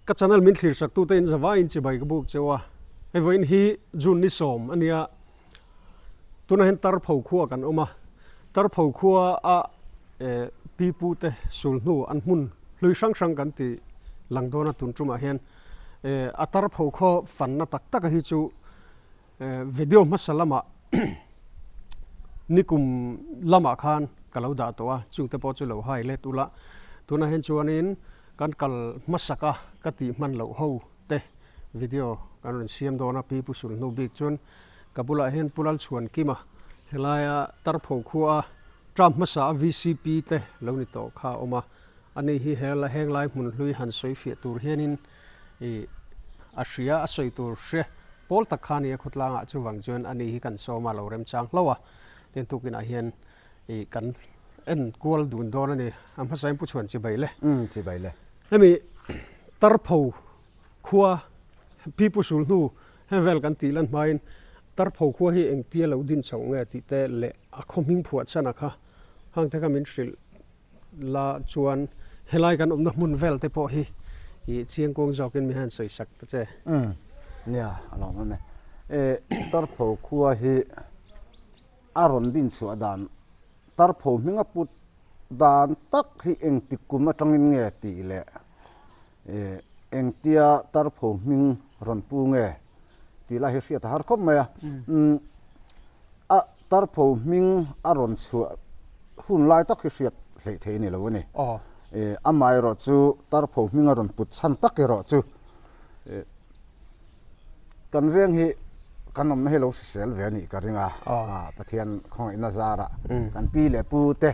Ka channel min thlir sak tute in zavaiin chibai ka buk cheu a, hei vawiin hi June ni sawm a nia, tunah hian Tarpho khua kan awm a, Tarpho khua a pi pu te sul hnu an hmun hlui hrang hrang kan ti lang dawn a tun tumah hian a Tarpho khaw fanna tak tak a hi chu Video hmasa lamah nikum lamah khan ka lo dah tawh a, chungte pawh chu lo hai let ula, tunah hian chuanin kan kal hmasak a ka tih hman loh ho te video kan rawn siam dawn a, Pi Pu Sulhnu bik chuan ka bulah hian Pu Lalchhuankima helaia Tarpho khua a term hmasa a VCP te lo ni tawh kha a awm a, ani hi henglai hmun hlui han sawi fiah tur hianin Ih, a hria, a sawi tur hre pawl tak kha a ni a khawtlangah chuvang chuan ani hi kan sawm a, lo remchang hlauh a, tin tukinah hian ih kan en kual dun dawn a ni. A hmasain Pu Chhuan chibai le. Umm, chibai le. Hemi Tarpho khua Pi Pu Sul hnu heng vel kan tih lan hmain Tarpho khua hi engtia lo din chhoh nge tih te leh a khaw hming phuah chhan a kha hang te kha min hrilh La chuan helai kan awmna hmun vel te pawh hi ih chiangkuang zawkin mi han sawi sak ta che. Umm nia a lawm em e. E Tarpho khua hi a rawn din chhuah dan Tarpho hming a put dan tak hi engtik kum atangin nge tih leh e engtia Tarpho hming rawn pu nge tih lai hi hriat a har khawp mai a. Umm a Tarpho hming a rawn chhuah hun lai tak hi hriat hleih theih a ni lo a ni. Amaherawh chu Tarpho hming a rawn put chhan tak erawh chu kan veng hi kan awmna hi lo hrisel ve a nih ka ring a, Pathian khawngaihna zarah kan pi leh pu te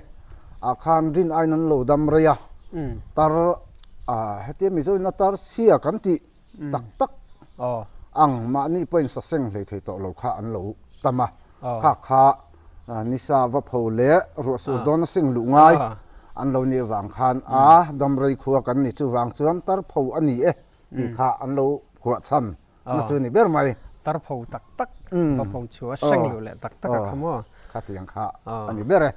ah khan rin aiin an lo dam rei a, tar hetia Mizo in a tar chhia kan tih tak tak ang mahni pawhin saseng hlei thei tawh lo kha an lo tam a, kha kha nisa va pho leh ruahsur dawn a seng luh ngai an lo nih avang khan a damrei khua kan ni chuvang chuan tarpho a ni e tih kha an lo phuah chhan na chu a ni ber mai. Tarpho tak tak va pho chu a seng luh leh tak tak a kha maw? Khatiang kha a ni ber e.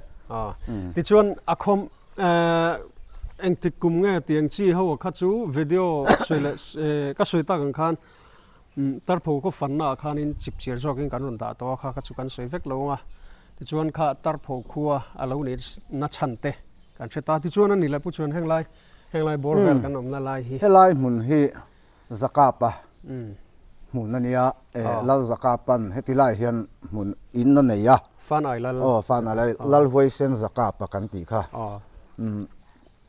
Tichuan a khawm Engtik kum nge tiang chi ho kha chu video sawi leh ka sawi tak ang khan Tarpho khaw fanna ah khanin chip chiar zawkin kan rawn dah tawh a kha kha chu kan sawi vek lo ang a, tichuan kha Tarpho khua a lo nih na chhan te kan hre ta tichuan a ni leh pu chuan henglai henglai bawr vel kan awmna lai hi. Helai hmun hi Zakapa hmun a nia, Lal Zakapan heti lai hian hmun in a nei a. Fan ai Lal. Aw, Fan ai Lal, Lal Huaisen Zakapa kan tih kha.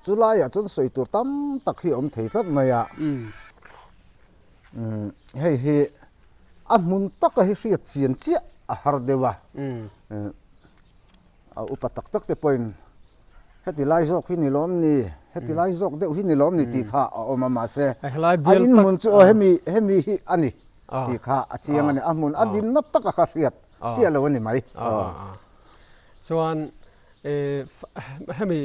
Chu laiah chuan sawi tur tam tak hi a awm thei tlat mai a. Hei hi a hmun taka hi hriat chian chiah a har deuh a. A upa tak tak te pawhin heti lai zawk hi ni lawm ni, heti lai zawk deuh hi ni lawm ni tih kha a awm a, mahse a inhmun chu aw hemi hemi hi a ni tih kha a chiang a ni, a hmun a dinna taka kha hriat chiah lo a ni mai. Chuan hemi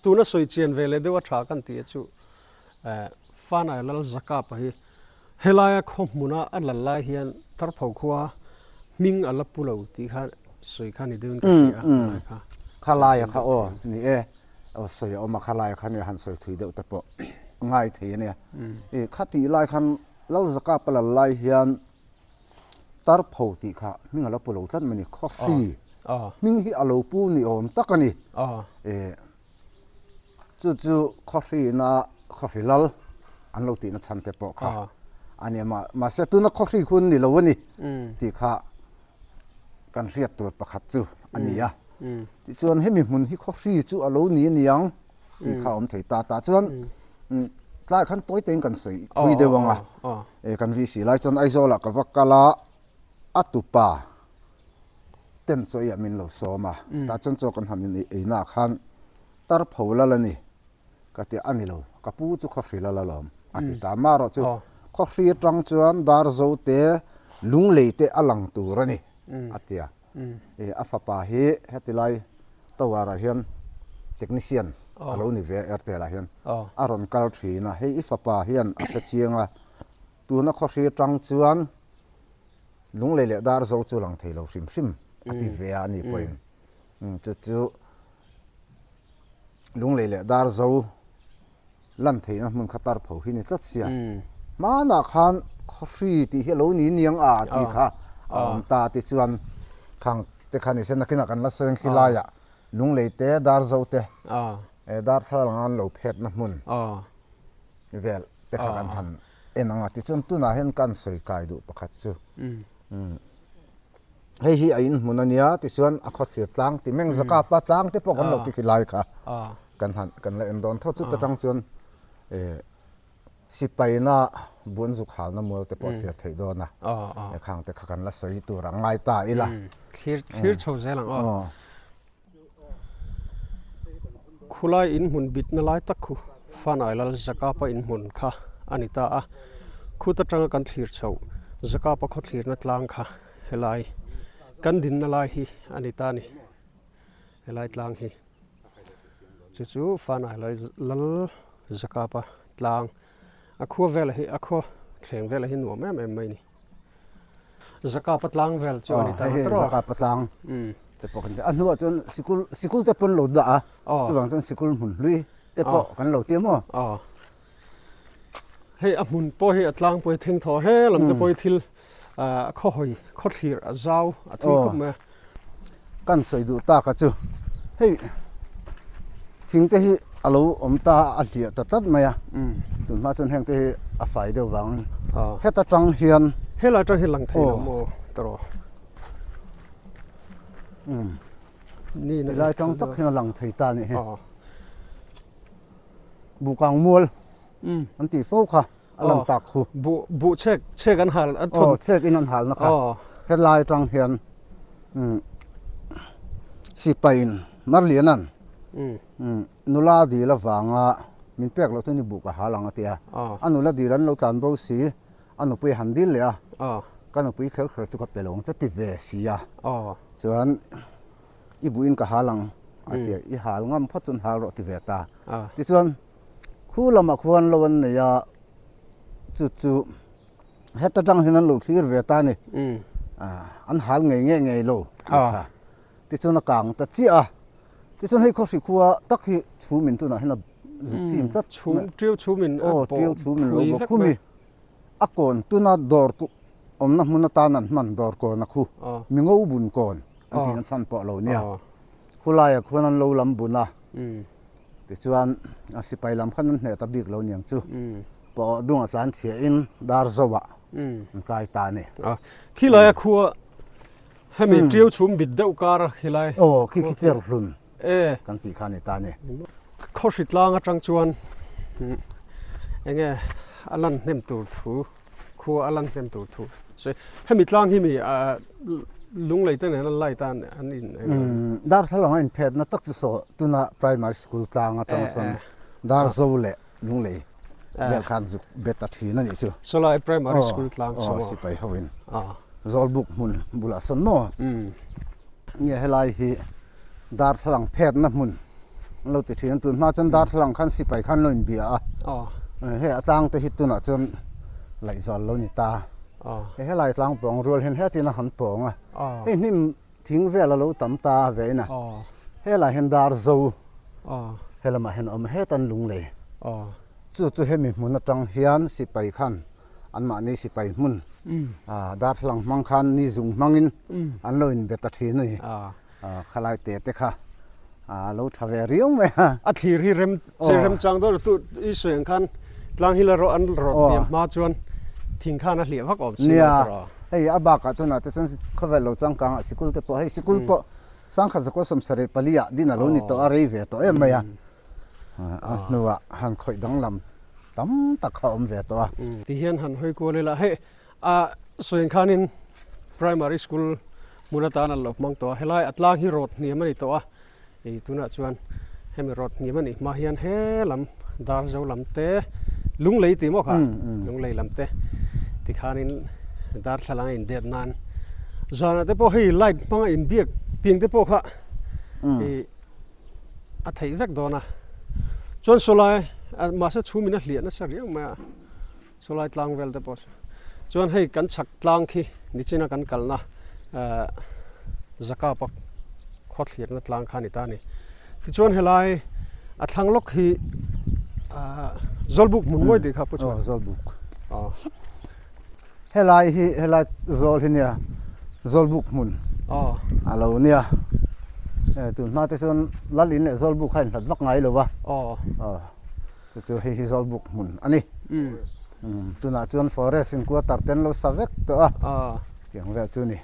tuna sawi chian ve leh deuh a tha kan tih chu Fanai Lal Zakapa hi Helaia khaw hmuna a lal lai hian Tarpho khua hming a la pu lo tih kha sawi kha ni deuhin ka hria a, helai kha. Kha laia kha aw ni e, aw sawi a awm a, kha laia kha nia han sawi thui deuh te pawh ngai thei a nia. I kha tih lai khan Lalzakapa lal lai hian Tarpho tih kha hming a la pu lo tlat mai a ni, Khawhri hming hi a lo pu ni awm tak a ni. I Chu chu khawhrina khawhri lal an lo tihna chhan te pawh kha a ni a, mahse tuna khawhri khu an ni lo a ni tih kha kan hriat tur pakhat chu a ni a. Tichuan hemi hmun hi khawhri chu a lo ni a niang tih kha a awm thei ta ta chuan tlaiah khan tawi tein kan sawi thui deuh ang a, kan VC lai chuan Aizawlah ka va kal a, a tupa Tent chaw eiah min lo sawm a, tah chuan chaw kan han in eina ah khan tar pho lal a ni ka ti a, a ni lo, ka pu chu khawhri lal alawm a ti ta. Amaherawh chu khawhri atang chuan dar zo te lunglei te a lang tur a ni a ti a, a fapa hi heti lai tower ah hian technician. a lo ni ve a Airtel ah hian a rawn kal thin a, hei i fapa hian a hre chiang a, tuna khawhri atang chuan Lunglei leh Darzo chu lang thei lo hrim hrim a ti ve a ani pawhin chu chu Lunglei leh Darzo lan theihna hmun kha tar pho hi ni tlat sia. Hmanah khan khawhri tih hi a lo ni niang a tih kha a awm ta tichuan khang te kha ni se nakinah kan la sawi ang khi laiah Lunglei te Darzo te darthlalang an lo phetna hmun vel te kha kan han en ang a tichuan tunah hian kan sawi kai duh pakhat chu Hei hi a inhmun a nia tichuan a khawthlir tlang ti meng zakapa tlang te pawh kan lo ti khi lai kha kan han kan la en dawn tho chu ta tang chuan eh sipaina buan zuk halna mual te pawh a thlir theih dawn a khang te kha kan la sawi tur a ngai ta ila. Thlir thlir chho zel ang aw. Khulai inhmun bitna lai tak khu Fanai Lal Zakapa inhmun kha a ni ta a, khut atanga kan thlir chhoh Zakapa khawthlirna tlang kha helai kan dinna lai hi a ni ta a ni, helai tlang hi chu chu Fanai Lal Zakapa tlang a khua velah hi a khua thleng velah hi nuam em em mai a ni. Zakapa tlang vel chu a ni ta tawh a. Zakapa tlang te pawh kan ti a. A hnuah chuan sikul sikul te pawn lo dah a. Chuvang chuan sikul hmun hlui te pawh kan lo ti a maw? Hei a hmun pawh hi a tlang pawh hi thing thaw he lam te pawh hi thil a khawhawi khawthlir a zau a thui khawp mai a. Kan sawi duh tak a chu hei thing te hi a lo awm ta a hliah ta tlat mai a tun hma chuan heng te hi a fai deuh vang heta tang hian helai tang hi lang thei lo maw tawh ni helai tang tak hian a lang thei ta a nih hi bukang mual an tih fo kha. a lang tak khu. Buh buh chhek chhek an hal an thun. Aw chhek in an halna kha. Helai atang hian sipai in Marliana'n nula dil avanga min pek loh chuan i buh ka hal ang a ti a. A nula dil an lo tlan bo si, a nupui a han dil leh a, ka nupui kher kher chu ka pe lo ang che ti ve si a. Chuan i buh in ka hal ang a ti a, i hal ngam phawt chuan hal rawh a ti ve ta. Tichuan. Khu lamah khuan lo an nei a, chu chu heta tang hian an lo thlir ve ta a ni. An hal ngei ngei ngei lo tih kha. Tichuan a kang ta chiah a, tichuan hei khawhri khua tak hi chhum in tunah hian a zuk chim tlat. Chhum, tiu chhum in a pawh phui vek mai. A kawn tuna dawr awmna hmun atan an hman dawr kawn a khu, mi ngo bun kawn an tihna chhan pawh a lo nia. Khulaiah khuan an lo lam bun a, tichuan a sipai lam khan an hneh ta bik lo niang chu pawh dunga tlan chhiahin dar zoah an kai ta a ni. Khilaia khua hemi tiu chhum bit deuh kar a khilai. Aw khi khi cher hlun kan tih kha a ni ta a ni. Khawhri tlang atang chuan enge a lan hnem tur thu. Khua a lan hnem tur thu sawi. Hemi tlang hi mi lunglei te nen an light a an in eng lo. Darthlalang a inphetna tak chu saw tuna primary school tlang atang sawn Darzo leh Lunglei vel khan zuk bet a thin a nih chu. Sawlai primary school tlang chu maw? Aw sipai ho in Zawlbuk hmun bulah sawn maw? Nge helai hi darthlalang phetna hmun an lo ti thin a, tun hma chuan darthlalang khan sipai khan lo inbia a, hei a tlang te hi tunah chuan laihzal lo ni ta, hei helai tlang pawng rual hian hetin a han pawng a, hei hnim thing vel a lo tam ta ve in a, helai hian dar zo helamah hian a awm a, hetan lunglei chu chu hemi hmun atang hian sipai khan Anmahni sipai hmun darthlalang hmang khan ni zung hmangin an lo inbe ta thin a ni. Khalai te te kha a lo tha ve riau mai a. A thlir hi rem che remchang deuh tu i sawi ang khan tlang hi la rawh an rawt hniam hma chuan thing khan a hliah vak awm si lo tawh a. Hei a bakah tunah te chuan khawvel lo changkangah sikul te pawh hei sikul pawh sangkhat zakua 74 ah din a lo ni tawh a rei ve tawh em mai a. A hnuah han khawih danglam tam tak kha a awm ve tawh a. Ti hian han hawi kual ila hei a sawi khanin primary school hmun atan an lo hmang tawh a, helai a tlang hi rawt hniam a ni tawh a, ih tunah chuan hemi rawt hniam a nih hma hian he lam Darzo lam te Lunglei tih maw kha Lunglei lam te tikhanin darthlalang a indep nan zanah te pawh hei light hmanga inbiak ting te pawh kha ih. a theih vek dawn a. Chuan sawlai mahse chhum in a hliah nasa riau mai a, sawlai tlang vel te pawh chu. Chuan hei kan chhak tlang khi nichina kan kalna Zakapa khaw thlirna tlang kha a ni ta a ni. Tichuan helai a thlang lawk hi Zawlbuk hmun mawi tih kha pu chuan. Aw Zawlbuk. Aw. Helai hi helai zawl hi nia Zawlbuk hmun a lo nia. Tun hma te chuan Lal in leh Zawlbuk kha inhlat vak ngai lo va. Aw. Chu chu hei hi Zawlbuk hmun a ni. Tunah chuan forest in quarter te an lo sa vek tawh a. Tiang vel chu a ni.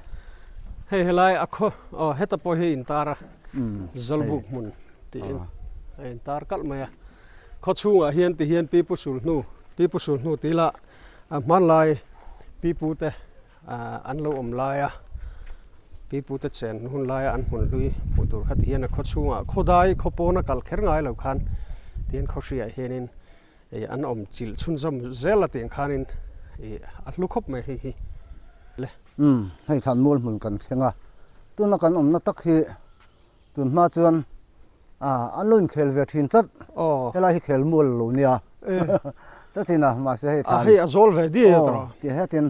Hei helai a khaw aw heta pawh hi intar a. Zawlbuk hmun tiin a intar kalh mai a. Khaw chhungah hian ti hian Pipu Sulhnu, Pipu Sulhnu tih lah hmanlai Pipu te an lo awm lai a, Pipu te chen hun laia an hmun hlui hmuh tur kha ti hian a khaw chhungah khawdai khaw pawna kal kher ngai lo khan tihian khaw hriah hianin an awm chilh chhunzawm zel a tih ang khanin a hlu khawp mai hei hi le. Umm, hei than mual hmun kan thleng a, tuna kan awmna tak hi tun hma chuan an lo inkhel ve thin tlat, helai hi khel mual lo nia tlatin a, mahse hei than hei a zawl ve diai a tawh ti hetin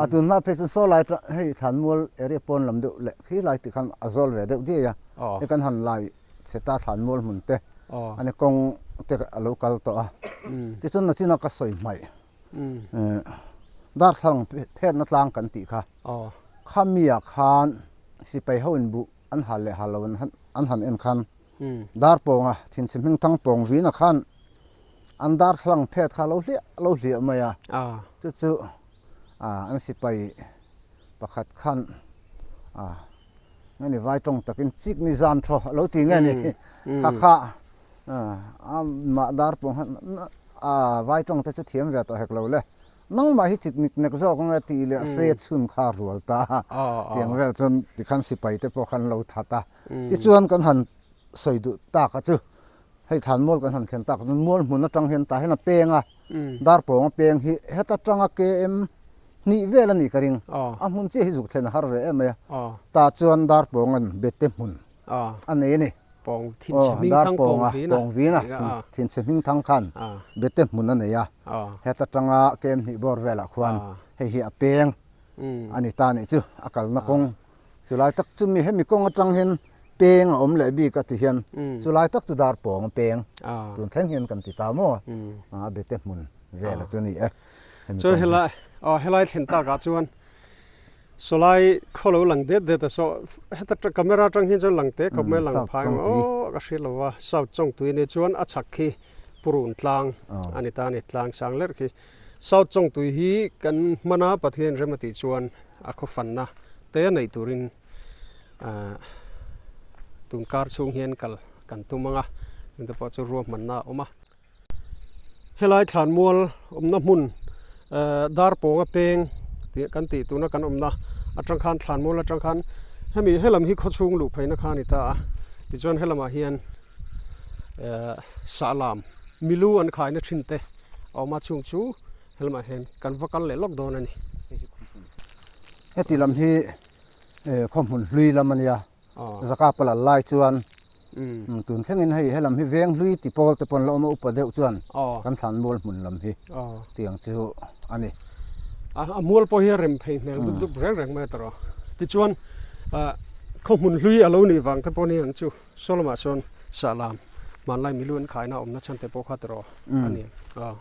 a tun hma phei chuan saw lai hei than mual area pawn lam deuh leh khi lai tih khan a zawl ve deuh diai a, hei kan han lai chhe ta thlan mual hmun te ani kawng te a lo kal tawh a, tichuan nachina ka sawi hmaih. Darthlalang phetna tlang kan tih kha. Khamiah khan sipai ho in buh an hal leh hal lo an han en khan Darpawnga thinchhe hming thang pawng vina khan an darthlalang phet kha lo hliah lo hliah mai a. Chu chu an sipai pakhat khan nge ni vai tawng takin chik ni zan thaw a lo ti nge ni kha kha Amah dar pawh khan a vai tawng te chu thiam ve tawh hek lo le. Nangmah hi chik nik nek zawk ang e tih leh hre chhun kha a rual ta a. Tiang vel chuan tikhan sipai te pawh khan lo that a. Tichuan kan han sawi duh tak a chu hei thlan mual kan han thlen tak chuan mual hmun atang hian tah hian a peng a. Dar pawng a peng hi heta tanga KM hnih vel a nih ka ring. A hmun chiah hi zuk thlen a har ve em mai a. Tah chuan dar pawnga'n bete hmun a nei a ni. Pawng thinchhe hming thang pawng vin a. Pawng vin a, thinchhe hming thang khan bete hmun a nei a, heta tanga kem hnih bawr velah khuan hei hi a peng a ni ta nih chu a kalna kawng chulai tak chu mi hemi kawng atang hian peng a awm leh bik a ti hian chulai tak chu dar pawng a peng tun thleng hian kan ti ta maw a bete hmun vel a chu ni e. Chuan helai helai thlen takah chuan Sawlai khaw lo lang det det a saw heta camera atang hian chuan lang te khawp mai a lang phai ang aw ka hriat lo va south chawngtui ania chuan a chhak khi purun tlang a ni ta a ni tlang sang lerh khi south chawngtui hi kan hman a Pathian rem a tih chuan a khaw fanna te neih turin ah tun kar chhung hian kal kan tum ang a engte pawh chu ruahmanna a awm a. Helai thlanmual awmna hmun dar pawnga peng tih kan tih tuna kan awmna atang khan thlanmual atang khan hemi helam hi khawchhung luh pheina kha a ni ta a tichuan helamah hian sahlam milu an khaina thin te a awm a chung chu helamah hian kan va kal leh lawk dawn a ni. Heti lam hi khawhmun hlui lam a nia. Zaka palal lai chuan tun thlengin hei helam hi veng hlui ti pawl te pawn la awm a upa deuh chuan kan thlan mual hmun lam hi tiang chu a ni. A mual pawh hi a rem phei hmel dup dup reng reng mai a tawrh a. Tichuan khaw hmun hlui a lo nih vang te pawh ni ang chu saw lamah sawn sahlam hmanlai milu an khaina awmna chhan te pawh kha tawrh a ni ang.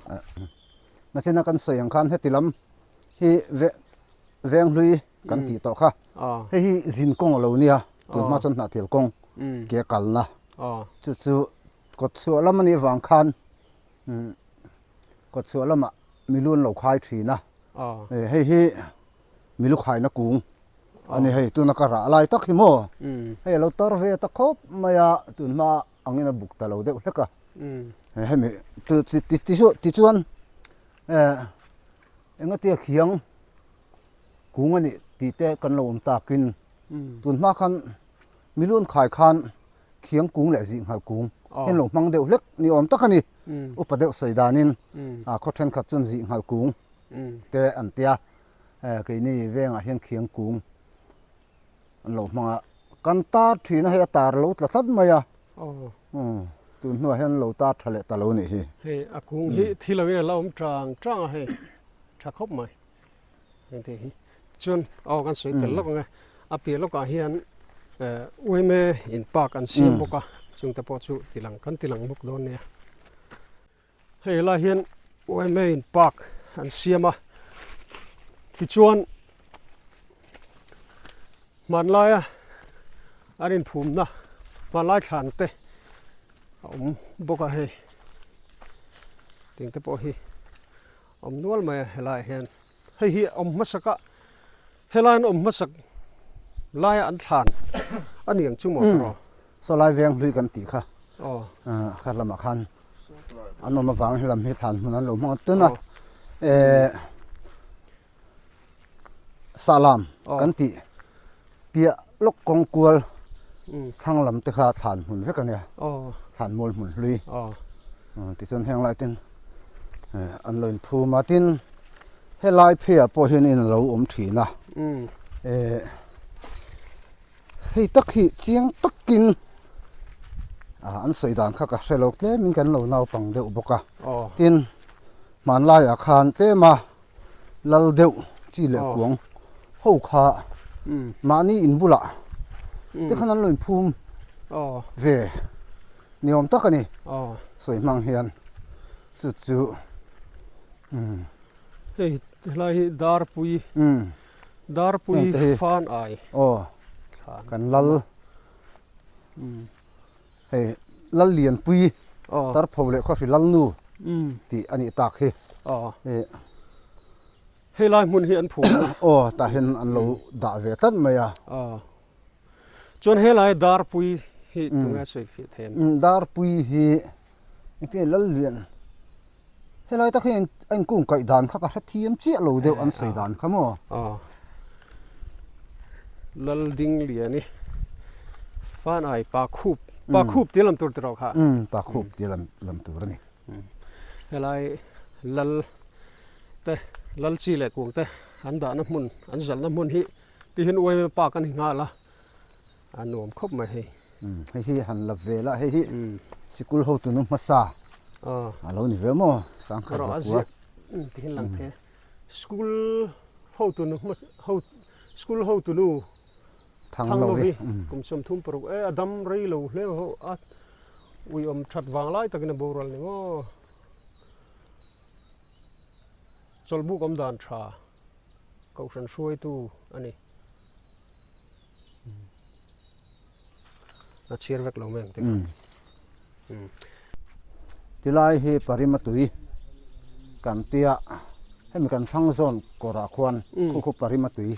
Nachina kan sawi ang khan heti lam hi veng hlui kan tih tawh kha. Hei hi zin kawng a lo nia, tun hma chuan hnahthil kawng ke a kalna. Chu chu kawtchhuah lam a nih vang khan kawtchhuah lamah milu an lo khai thin a. Hei hi milu khaina kung a ni hei, tuna ka rah lai tak hi maw. Hei a lo tar ve ta khawp mai a, tun hma angin a buk ta lo deuh hlek a. Hemi tichuan engatia khiang kung a nih tih te kan lo awm takin tun hma khan milun khai khan khiang kung leh zih nghal kung hian lo hmang deuh hlek ni awm tak a ni. Upa deuh sawi danin khaw thenkhat chuan zih nghal kung te an tia keini vengah hian khiang kung an lo hmang a. Kan tar thin a hei a tar lo tla tlat mai a. Tun hnuah hian lo tar tha leh ta lo nih hi. Hei a kung hi thi loin a la awm tang tang a hei tha khawp mai. Heng te hi chuan aw kan sawi tel lawk ang e. A piah lawkah hian uaime in park an siam bawk a, chungte pawh chu tilang kan tilang bawk dawn nia. Hei helai hian uaime in park an siam a, tichuan hmanlaia an inphumna hmanlai thlan te a awm bawk a hei tiang te pawh hi a awm nual mai a helaiah hian hei hi a awm hmasak a helai an awm hmasak laia an thlan a ni ang chu maw tawh Saw lai veng hlui kan tih kha kha lamah khan an awm avang helam hi thlan hmun an lo hmang a tun a Sahlam kan tih piah lawk kawng kual thlang lam te kha thlan hmun vek a nia, thlan mual hmun hlui tichuan heng lai ten an lo inphum a, tin helai pheiah pawh hian in a lo awm thin a, hei tak hi chiang takin an sawi dan kha ka hre lo tlemin kan lo naupang deuh bawk a, tin hmanlaiah khan tlem a. Lal deuh chi leh kuang ho kha mahni in bulah te khan an lo inphum ve ni awm tak a ni sawi hmang hian chu chu Hei helai hi Darpui Darpui fan ai aw kan lal Hei Lal Lianpui Tarpho leh Khawhri Lalnu tih a nih tak hi. Hei lai hmun hi an phum a. Aw tah hian an lo dah ve tlat mai a. Chuan helai Darpui hi tunge sawi fiah thei an? Darpui hi engtin nge Lal Lian Helai tak hian a inkung kaih dan kha ka hre thiam chiah lo deuh an sawi dan kha maw? Aw. Laldingliani Fanai pa khup, pa khup tih lam tur ti rawh kha. Umm, pa khup tih lam lam tur a ni. Helai lal te, lal chi leh kung te an dahna hmun, an zalhna hmun hi tihin uaime park a ni nghal a. A nuam khawp mai hei. Hei hi han la ve la, hei hi sikul hotu nu hmasa a lo ni ve maw? Sangkhat zakua. Tihin lang thei a. School hotu nu hmasa ho school hotu nu Thanglovi kum 36 e a dam rei lo hle ho a uiawm that vang lai takin a boral ni maw? Chawlhbuk awm dan tha Kohhran hruaitu a ni. A chhiar vek lo mai ang te kha. Tilai hi Parima tui kan tia hemi kan thlang zawn kawrah khuan khu khu Parima tui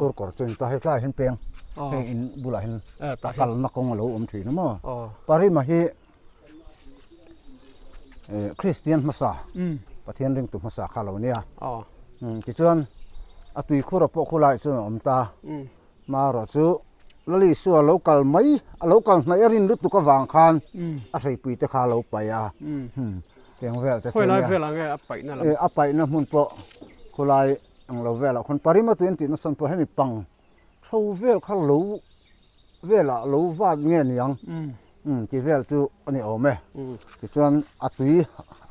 tur kawr chu a ni ta hei tlaiah hian peng hei in bulah hian a kalna kawng a lo awm thin a maw Parima hi Kristian hmasa Pathian ringtu hmasa kha lo nia tichuan a tuikhur a pawh khulaiah chuan a awm ta marawh chu Lal Isua lo kal mai a lo kal hnaih a rin lutuk avang khan a hreipui te kha a lo paih a tiang vel te chu nia a paihna hmun pawh khulai ang lo velah khawn Parima tui an tih nasa pawh hemi pang tho vel kha lo velah lo vat nge niang tih vel chu a ni awm e. Tichuan a tui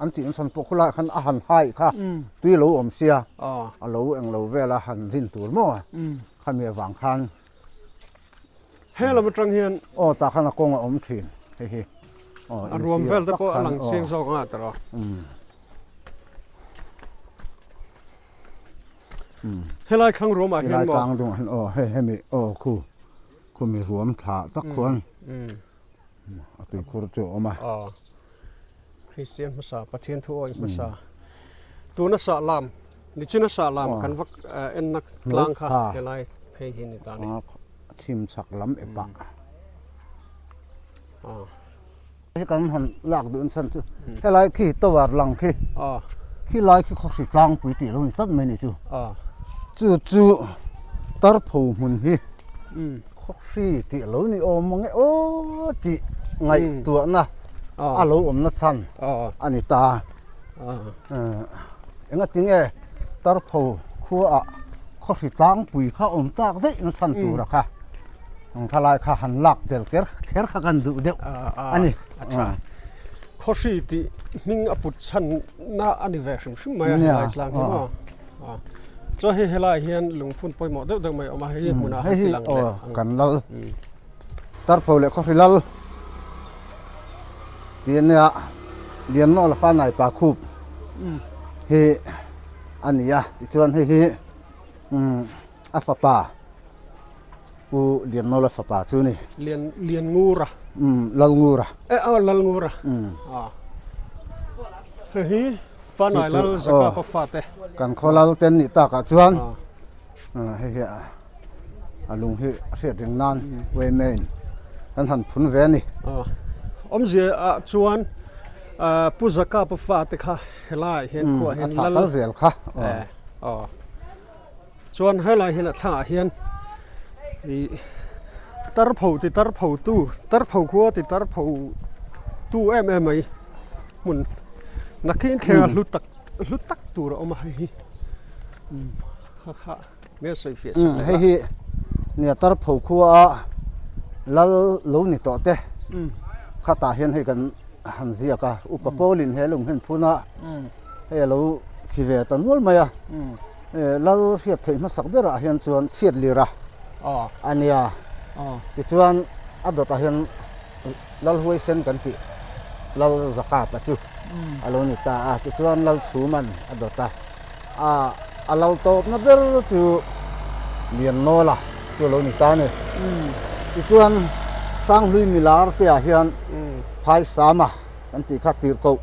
an tih chhan pawh khulaiah khan a han hai kha tui a lo awm sia a lo englo vela han rin tur maw khami avang khan He lam atang hian aw tah khan a kawng a awm thin hei hi aw a ruam vel te pawh a lang chiang zawk ang a tawh Helai thlang ruamah hian maw? Helai tlang dungah hian aw hei hemi aw khu khumi ruam thla tak khuan a tuikhur chu a awm a. Aw Kristian hmasa Pathian thu awih hmasa tuna sah lam nichina sah lam kan va enna tlang kha helai phei hi ni ta a ni. Chhim chhak lam epah. Aw. Hi kan han lak duh chhan chu helai khi tower lang khi khi lai khi khawhri tlangpui tih lo ni tlat mai ni chu chu chu tarpho hmun hi khawhri tih lo ni awm ang e aw tih ngaihtuahna a lo awmna chhan a ni ta engatinge tarpho khuaah khawhri tlangpui kha awm tlak daih na chhan tura kha. Ang thalai kha han lak tel ker kher kha kan duh deuh a ni. Khawhri tih hming a put chhanna a ni ve hrim hrim mai a helai tlang hi maw. Chuan hei helaiah hian lungphun pawimawh deuh deuh mai a awm a, hei hmunah han ti lang leh ang. Kan lal Tarpho leh Khawhri lal tih a nia, Liannaw la Fanai pa khup hi a ni a, tichuan hei hi a fapa Pu Liannawla fapa chu ni. Lian Lianngura. Umm Lalngura. E aw Lalngura. Umm. A. Hei hi Fanai Lal Zakapa fate. Kan khaw lal ten nih takah chuan hei hi a lung hi a hriat reng nan Waymain kan han phun ve a ni. Awmzia ah chuan Pu Zakapa fate kha helaiah hian khuaah hian Lal. A thlah kal zel kha. Aw. Chuan helai hian a thlangah hian ih tarpho ti tarpho tu tarpho khua ti tarpho tu em em mai hmun nakhin thlenga hlu tak hlu tak tur a awm a hei hi umm kha kha hmel sawi fiah sak leh la. Hei hi nia tarpho khua a lal lo ni tawh te khatah hian hei kan han ziak a upa pawlin he lung hian phun a hei a lo khi ve ta nual mai a. Lal hriat theih hmasak berah hian chuan chhiat lir a a nia. Tichuan a dawtah hian Lal Huaisen kan tih Lal Zakapa chu a lo ni ta a. Tichuan Lal Chhuman a dawt a, a a lal tawpna ber chu Liannawla chu a lo ni ta a ni. Tichuan Hranghlui Milar te ah hian Phaisama kan tih kha tirhkoh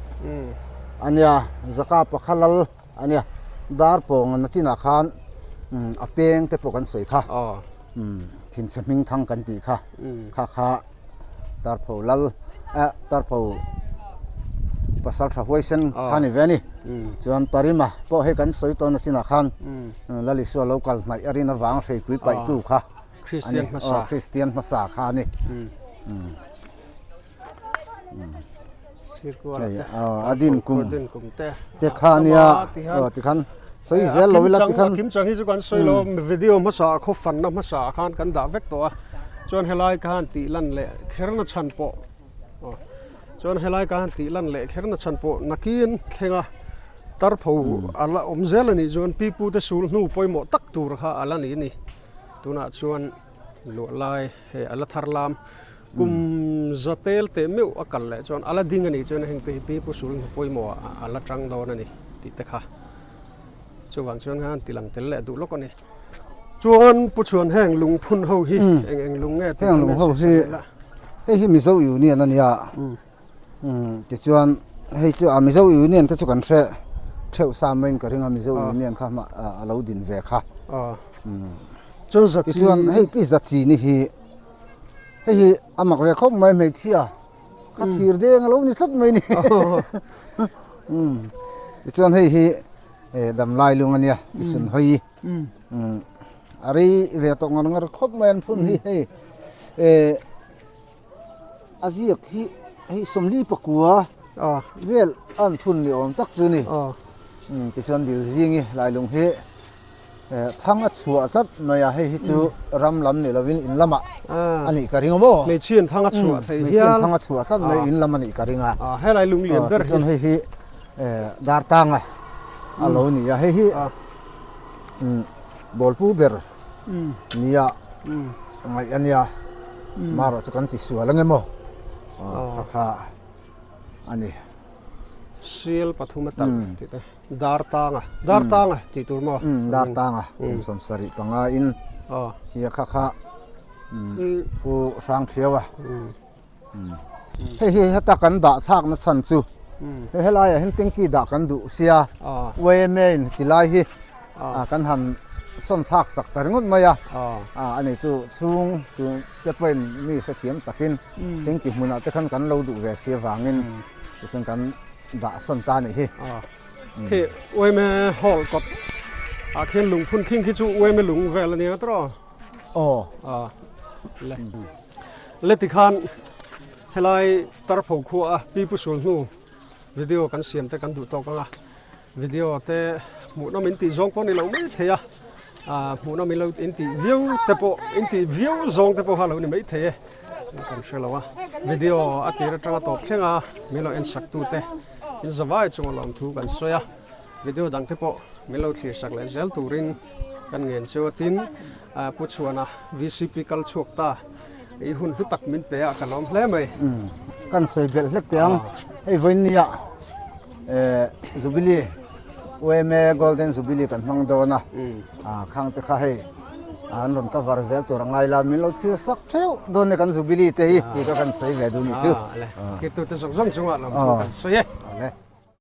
a nia. Zakapa kha Lal A nia, dar pawng na chinah khan a peng te pawh kan sawi kha, thinchhe hming thang kan tih kha, kha kha Tarpho lal eh Tarpho pasal tha huaisen kha ni ve a ni. Chuan Parima pawh hei kan sawi tawn a chinah khan Lal Isua lo kal hnaih a rin avang hreipui paihtu kha a ni, Kristian hmasa kha a ni. A din kum te kha ania aw tikhan sawi zel lo ila tikhan kim chang hi chu kan sawi lo video hmasa a khaw fanna hmasa ah khan kan dah vek tawh a chuan helai khan tih lan leh kher na chhan pawh aw chuan helai khan tih lan leh kher na chhan pawh nakin thlenga tarpho a la awm zel a nih chuan pipu te sul hnu pawimawh tak tur kha a la ni a ni tunah chuan luah lai hei a la thar lam. Kum za tel teh meuh a kal leh chuan a la ding a nih chuan heng te hi pi pu sul hnu pawimawh ah a la tang dawn a ni tih te kha chuvang chuan khan ti lang tel leh duh lawk a ni. Chuan Pu Chhuan heng lungphun ho hi eng eng lung nge tih kan ho hi hei hi Mizo Union a nia tichuan hei chu a Mizo Union te chu kan hre theuh sa maiin ka ring a Mizo Union kha a lo din ve kha. Chuan Zachi tichuan hei pi Zachi ni hi Hei hi a mak ve khawp mai hmeichhia kha thir deng a lo ni tlat mai ni. Tichuan hei hi damlai lung a nia tisun hawi a rei ve tawh ngar ngar khawp mai an phun hi hei a ziak hi hei sawmli pakua vel a an phun ni awm tak chu ni. Tichuan dil zingi lailung hi. Thang a chhuah tlat mai a, hei hi chu ram lam ni lovin in lamah a nih ka ring a maw? Hmeichhian thang a chhuah thei hial. Hmeichhian thang a chhuah tlat mai in lam a nih ka ring a. Helai lunglian ber hi. Tichuan hei hi Dartanga a lo ni a, hei hi bawlpu ber nia ngaih a nia, marawh chu kan tisual ang em aw? Kha kha a ni. Sial pathum a talh tih te. Dar tanga, dar tanga tih tur maw? Umm, dar tanga kum 75 in chia kha kha Pu Hrangthiau a. Hei hi heta kan dah thlak na chhan chu hei helaiah hian tanky dah kan duh sia YMA in ti lai hi kan han sawn thlak sak ta ringawt mai a, a ni chu chhung te pawhin mi hrethiam takin tanky hmunah te khan kan lo duh ve si avangin tichuan kan dah sawn ta nih hi. Khi uaime hall kawt ah khian lungphun khing khi chu uaime lung vel a nia tawh aw. Aw le. Le tikhan helai Tarpho khua a Pipu Sul hnu video kan siam te kan duh tawk ang a, video te hmuhnawm in tih zawng pawh a ni lo mai thei a, ah hmuhnawm in lo in tih viau te pawh in tih viau zawng te pawh kha a lo ni mai thei e. Kan hre lo a, video a tir atanga tawp thleng a, min lo en sak tute in zavai chunga lawmthu kan sawi a, video dang te pawh min lo thlir sak leh zel turin kan ngen chu a tin Pu Chhuana VCP kal chhuak ta i hun hlu tak min pe a ka lawm hle mai. Kan sawi belh hlek teh ang, hei vawinia Jubilee UMA Golden Jubilee kan hmang dawn a, khang te kha hei an rawn cover zel tur a ngai la, min lo thlir sak theuh dawn e kan Jubilee te hi tih kha kan sawi ve duh ni chu. Thirtute zawng zawng chungah lawmthu kan sawi e.